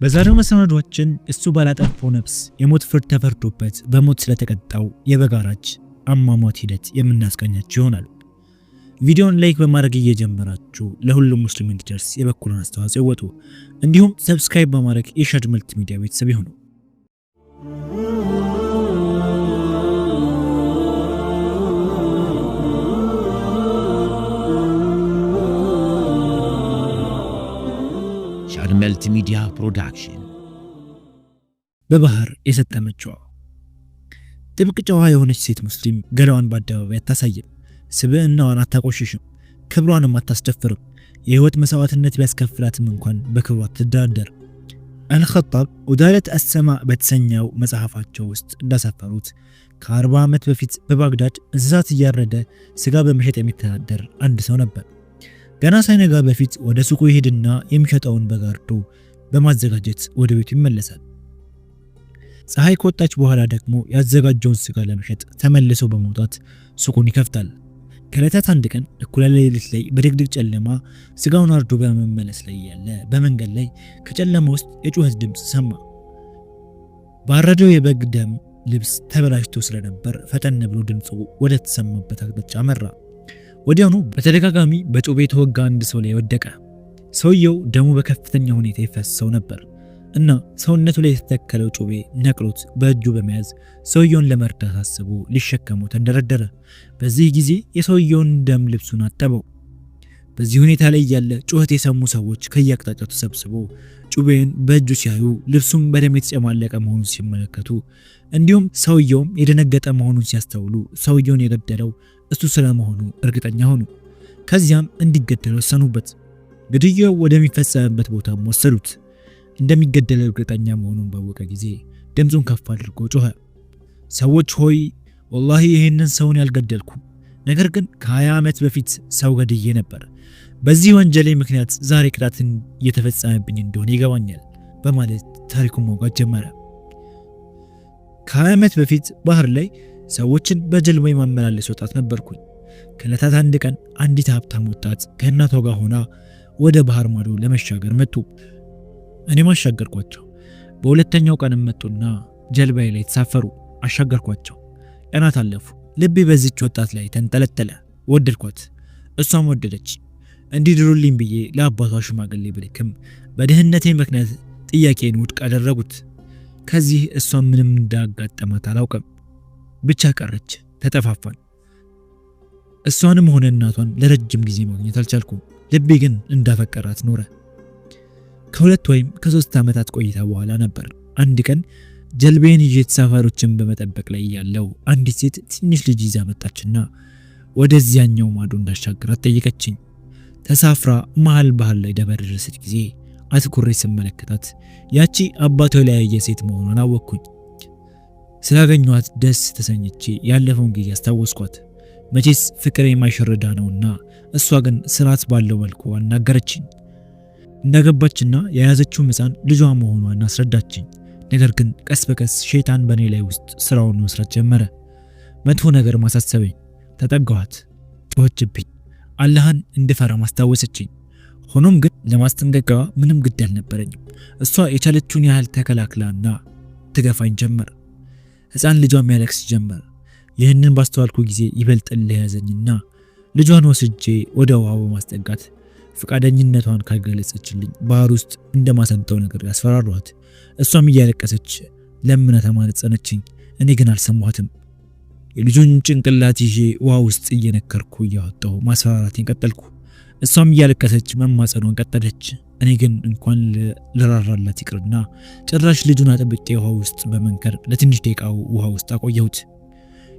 በዛሬው መሰናዷችን እሱ ባላጠፋው ነፍስ የሞት ፍርድ ተፈርዶበት በሞት ስለተቀጣው የበግ አራጅ አሟሟት ሂደት የምናስቃኛችሁ ይሆናል። ቪዲዮን like በማድረግ እየጀመራችሁ ለሁሉም ሙስሊም እንዲደርስ የበኩሉን አስተዋጽኦ ይወጡ። እንዲሁም subscribe በማድረግ የሻድ መልቲ ሚዲያ ቤተሰብ ይሁኑ። ሻድ መልቲ ሚዲያ ፕሮዳክሽን። በባህር የሰጠመችዋ ጥብቅ ጨዋ የሆነች ሴት ሙስሊም ገላዋን በአደባባይ አታሳይም፣ ስብዕናዋን አታቆሽሽም፣ ክብሯንም አታስደፍርም። የህይወት መስዋዕትነት ቢያስከፍላትም እንኳን በክብሯ አትደራደር። አልኸጣብ ኡዳለት አሰማ በተሰኘው መጽሐፋቸው ውስጥ እንዳሰፈሩት ከ40 ዓመት በፊት በባግዳድ እንስሳት እያረደ ስጋ በመሸጥ የሚተዳደር አንድ ሰው ነበር። ገና ሳይነጋ በፊት ወደ ሱቁ ይሄድና የሚሸጠውን በግ አርዶ በማዘጋጀት ወደ ቤቱ ይመለሳል። ፀሐይ ከወጣች በኋላ ደግሞ ያዘጋጀውን ስጋ ለመሸጥ ተመልሶ በመውጣት ሱቁን ይከፍታል። ከዕለታት አንድ ቀን እኩለ ሌሊት ላይ በድቅድቅ ጨለማ ስጋውን አርዶ በመመለስ ላይ ያለ በመንገድ ላይ ከጨለማ ውስጥ የጩኸት ድምፅ ሰማ። ባረደው የበግ ደም ልብስ ተበላሽቶ ስለነበር ፈጠን ብሎ ድምፁ ወደ ተሰማበት አቅጣጫ አመራ። ወዲያውኑ በተደጋጋሚ በጩቤ የተወጋ አንድ ሰው ላይ ወደቀ። ሰውየው ደሙ በከፍተኛ ሁኔታ ይፈሰው ነበር እና ሰውነቱ ላይ የተተከለው ጩቤ ነቅሎት በእጁ በመያዝ ሰውየውን ለመርዳት አስቦ ሊሸከመው ተንደረደረ። በዚህ ጊዜ የሰውየውን ደም ልብሱን አጠበው። በዚህ ሁኔታ ላይ ያለ ጩኸት የሰሙ ሰዎች ከየአቅጣጫው ተሰብስበው ጩቤን በእጁ ሲያዩ ልብሱም በደም የተጨማለቀ መሆኑን ሲመለከቱ እንዲሁም ሰውየውም የደነገጠ መሆኑን ሲያስተውሉ ሰውየውን የገደለው እሱ ስለመሆኑ እርግጠኛ ሆኑ። ከዚያም እንዲገደል ወሰኑበት። ግድያው ወደሚፈጸምበት ቦታም ወሰዱት። እንደሚገደል እርግጠኛ መሆኑን ባወቀ ጊዜ ድምፁን ከፍ አድርጎ ጮኸ። ሰዎች ሆይ፣ ወላሂ ይህንን ሰውን ያልገደልኩም፣ ነገር ግን ከ20 ዓመት በፊት ሰው ገድዬ ነበር። በዚህ ወንጀሌ ምክንያት ዛሬ ቅጣትን እየተፈጸመብኝ እንደሆነ ይገባኛል በማለት ታሪኩን ማውጋት ጀመረ። ከ20 ዓመት በፊት ባህር ላይ ሰዎችን በጀልባ የማመላለስ ወጣት ነበርኩኝ። ከዕለታት አንድ ቀን አንዲት ሀብታም ወጣት ከእናቷ ጋር ሆና ወደ ባህር ማዶ ለመሻገር መጡ። እኔም አሻገርኳቸው። በሁለተኛው ቀንም መጡና ጀልባዬ ላይ ተሳፈሩ። አሻገርኳቸው። ቀናት አለፉ። ልቤ በዚች ወጣት ላይ ተንጠለጠለ። ወደድኳት፣ እሷም ወደደች። እንዲድሩልኝ ብዬ ለአባቷ ሽማግሌ ብልክም በድህነቴ ምክንያት ጥያቄን ውድቅ አደረጉት። ከዚህ እሷም ምንም እንዳጋጠማት አላውቅም። ብቻ ቀረች። ተጠፋፋን። እሷንም ሆነ እናቷን ለረጅም ጊዜ ማግኘት አልቻልኩም። ልቤ ግን እንዳፈቀራት ኖረ። ከ2 ወይም ከ3 ዓመታት ቆይታ በኋላ ነበር አንድ ቀን ጀልቤን ይዤ ተሳፋሪዎችን በመጠበቅ ላይ ያለው አንዲት ሴት ትንሽ ልጅ ይዛ መጣችና ወደዚያኛው ማዶ እንዳሻግራት ጠየቀችኝ። ተሳፍራ መሃል ባህር ላይ በደረሰች ጊዜ አትኩሬ ስመለከታት ያቺ አባቷ የለያየ ሴት መሆኗን አወቅኩኝ። ስላገኘኋት ደስ ተሰኝቼ ያለፈውን ጊዜ አስታወስኳት። መቼስ ፍቅር የማይሸርዳ ነውና እሷ ግን ስርዓት ባለው መልኩ አናገረችኝ። እንዳገባችና የያዘችው ሕፃን ልጇ መሆኗን አስረዳችኝ። ነገር ግን ቀስ በቀስ ሸይጣን በእኔ ላይ ውስጥ ስራውን መስራት ጀመረ። መጥፎ ነገር ማሳሰበኝ። ተጠጋኋት፣ ጮኸችብኝ። አላህን እንድፈራ ማስታወሰችኝ። ሆኖም ግን ለማስጠንቀቂያዋ ምንም ግድ አልነበረኝም። እሷ የቻለችውን ያህል ተከላክላና ትገፋኝ ጀመር። ሕፃን ልጇም ያለቅስ ጀመር። ይህንን ባስተዋልኩ ጊዜ ይበልጥ እልህ ያዘኝና ልጇን ወስጄ ወደ ውሃው በማስጠጋት ፈቃደኝነቷን ካልገለጸችልኝ ባህር ውስጥ እንደማሰምጠው ነገር ያስፈራሯት። እሷም እያለቀሰች ለምና ተማጸነችኝ። እኔ ግን አልሰማኋትም። የልጁን ጭንቅላት ይዤ ውሃ ውስጥ እየነከርኩ እያወጣሁ ማስፈራራቴን ቀጠልኩ። እሷም እያለቀሰች መማጸኗን ቀጠለች። እኔ ግን እንኳን ልራራላት ይቅርና ጭራሽ ልጁን አጥብቄ ውሃ ውስጥ በመንከር ለትንሽ ደቂቃ ውሃ ውስጥ አቆየሁት።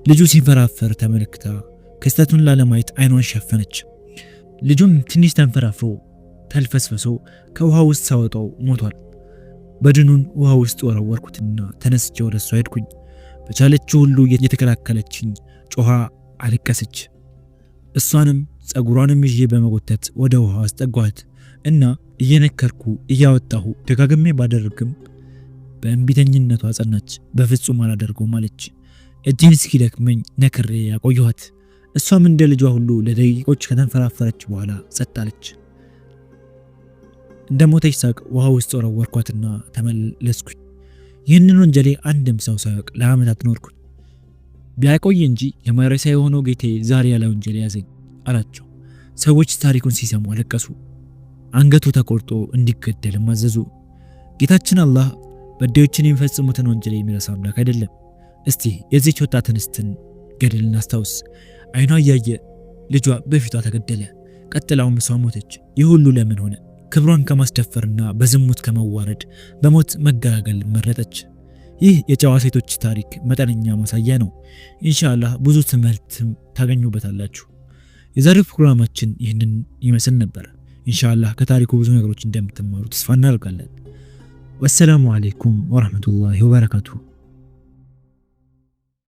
ልጁ ሲንፈራፈር ተመልክታ ክስተቱን ላለማየት አይኗን ሸፈነች። ልጁም ትንሽ ተንፈራፍሮ ተልፈስፈሶ ከውሃ ውስጥ ሳወጣው ሞቷል። በድኑን ውሃ ውስጥ ወረወርኩትና ተነስቼ ወደ እሷ ሄድኩኝ። በቻለችው ሁሉ እየተከላከለችኝ ጮኻ አለቀሰች። እሷንም ጸጉሯንም ይዤ በመጎተት ወደ ውሃ አስጠጓት እና እየነከርኩ እያወጣሁ ደጋግሜ ባደርግም በእንቢተኝነቷ ጸናች። በፍጹም አላደርገውም አለች። እጄን እስኪደክመኝ ነክሬ ያቆየኋት። እሷም እንደ ልጇ ሁሉ ለደቂቆች ከተንፈራፈረች በኋላ ጸጥ አለች። እንደ ሞተች ሳቅ ውሃ ውስጥ ወረወርኳትና ተመለስኩኝ። ይህንን ወንጀሌ አንድም ሰው ሳያውቅ ለዓመታት ኖርኩኝ። ቢያቆይ እንጂ የማይረሳ የሆነው ጌቴ ዛሬ ያለ ወንጀል ያዘኝ አላቸው። ሰዎች ታሪኩን ሲሰሙ አለቀሱ። አንገቱ ተቆርጦ እንዲገደልም አዘዙ። ጌታችን አላህ በዳዮችን የሚፈጽሙትን ወንጀል የሚረሳ አምላክ አይደለም። እስቲ የዚህች ወጣት እንስትን ገድል እናስታውስ። አይኗ እያየ ልጇ በፊቷ ተገደለ። ቀጥላውም እሷ ሞተች። ይህ ሁሉ ለምን ሆነ? ክብሯን ከማስደፈርና በዝሙት ከመዋረድ በሞት መገላገል መረጠች። ይህ የጨዋ ሴቶች ታሪክ መጠነኛ ማሳያ ነው። ኢንሻአላህ ብዙ ትምህርት ታገኙበታላችሁ። የዛሬው ፕሮግራማችን ይህንን ይመስል ነበር። ኢንሻአላህ ከታሪኩ ብዙ ነገሮች እንደምትማሩ ተስፋ እናደርጋለን። ወሰላሙ አለይኩም ወራህመቱላሂ ወበረካቱሁ።